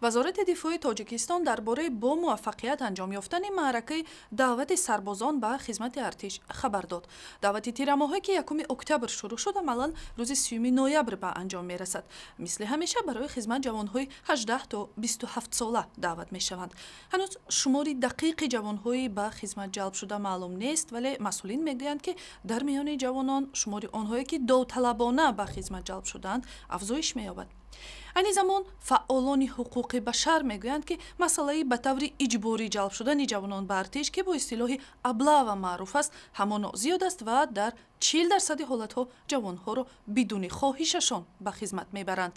Вазорати дифои Тоҷикистон дар бораи бо муваффақият анҷом ёфтани маъракаи даъвати сарбозон ба хизмати артиш хабар дод. Даъвати тирамоҳе, ки 1 октябр шурӯъ шуд, амалан рӯзи 30 ноябр ба анҷом мерасад. Мисли ҳамеша барои хизмат ҷавонҳои 18 то 27 сола даъват мешаванд. Ҳанӯз шумори дақиқи ҷавонҳои ба хизмат ҷалбшуда маълум нест, вале масъулин мегӯянд, ки дар миёни ҷавонон шумори онҳое, ки довталабона ба хизмат ҷалб шудаанд, афзоиш меёбад. Айни замон фаъолони ҳуқуқи башар мегӯянд, ки масъалаи ба таври иҷборӣ ҷалб шудани ҷавонон ба артиш, ки бо истилоҳи облава маъруф аст, ҳамоно зиёд аст ва дар 40 дарсади ҳолатҳо ҷавонҳоро бидуни хоҳишашон ба хизмат мебаранд.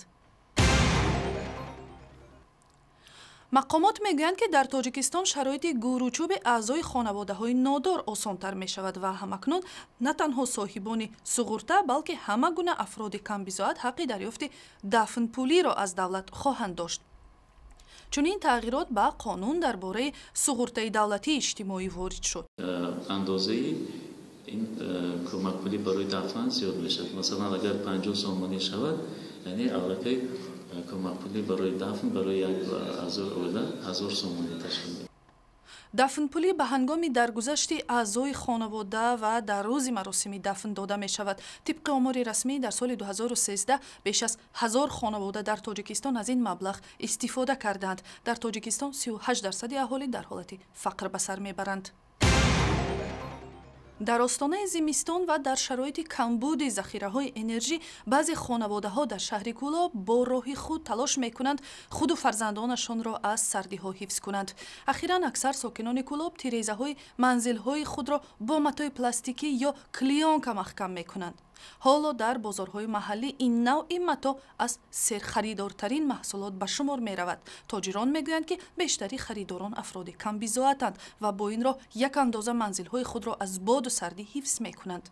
Мақомот мегӯянд, ки дар Тоҷикистон шароити гӯручӯби аъзои хонаводаҳои нодор осонтар мешавад ва ҳамакнун на танҳо соҳибони суғурта, балки ҳама гуна афроди камбизоат ҳаққи дарёфти дафнпулиро аз давлат хоҳанд дошт. Чунин тағйирот ба қонун дар бораи суғуртаи давлатии иҷтимоӣ ворид шуд. Андозаи ин кӯмакпулӣ барои дафн зиёд мешавад. Масалан, агар 50 сомонӣ шавад, яъне аллакай кӯмакпулӣ барои дафн барои як аъзои оила 1000 сомонӣ ташкил медиҳад. Дафнпулӣ ба ҳангоми даргузашти аъзои хонавода ва дар рӯзи маросими дафн дода мешавад. Тибқи омори расмӣ, дар соли 2013 беш аз 1000 хонавода дар Тоҷикистон аз ин маблағ истифода кардаанд. Дар Тоҷикистон 38 дарсади аҳолӣ дар ҳолати фақр ба сар мебаранд. Дар остонаи зимистон ва дар шароити камбуди захираҳои энержӣ баъзе хонаводаҳо дар шаҳри Кӯлоб бо роҳи худ талош мекунанд худу фарзандонашонро аз сардиҳо ҳифз кунанд. Ахиран аксар сокинони Кӯлоб тирезаҳои манзилҳои худро бо матои пластикӣ ё клеёнка маҳкам мекунанд. Ҳоло дар бозорҳои маҳаллӣ ин навъи матоъ аз серхаридортарин маҳсулот ба шумор меравад. Тоҷирон мегӯянд, ки бештари харидорон афроди камбизоатанд ва бо ин роҳ як андоза манзилҳои худро аз боду сардӣ ҳифз мекунанд.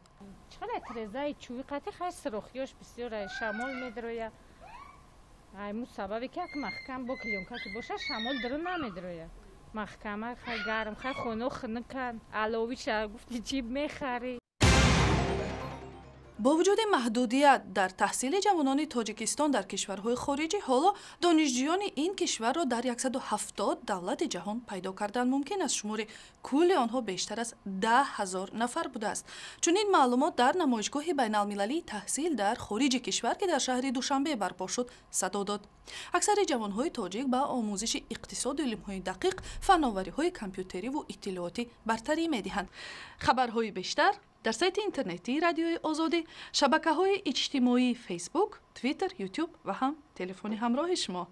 Тирезаи чӯби қати хай сирохиёш бисёр, шамол медроя. Айму сабабе ки як маҳкам бо клеёнка ки боша, шамол дару намедроя, маҳкама, хай гарм, хай хоно хунукан. Аловиша гуфти чӣ мехарӣ. Бо вуҷуди маҳдудият дар таҳсили ҷавонони Тоҷикистон дар кишварҳои хориҷӣ, ҳоло донишҷӯёни ин кишварро дар 170 давлати ҷаҳон пайдо кардан мумкин аст. Шумори кулли онҳо бештар аз 10 000 нафар будааст. Чунин маълумот дар намоишгоҳи байналмилалии таҳсил дар хориҷи кишвар, ки дар шаҳри Душанбе барпо шуд, садо дод. Аксари ҷавонҳои тоҷик ба омӯзиши иқтисоду илмҳои дақиқ, фановариҳои компютериву иттилоотӣ бартарӣ медиҳанд. Хабарҳои бештар дар сайти интернетии Радиои Озодӣ, шабакаҳои иҷтимоии Фейсбук, Твиттер, Ютуб ва ҳам телефони ҳамроҳи шумо.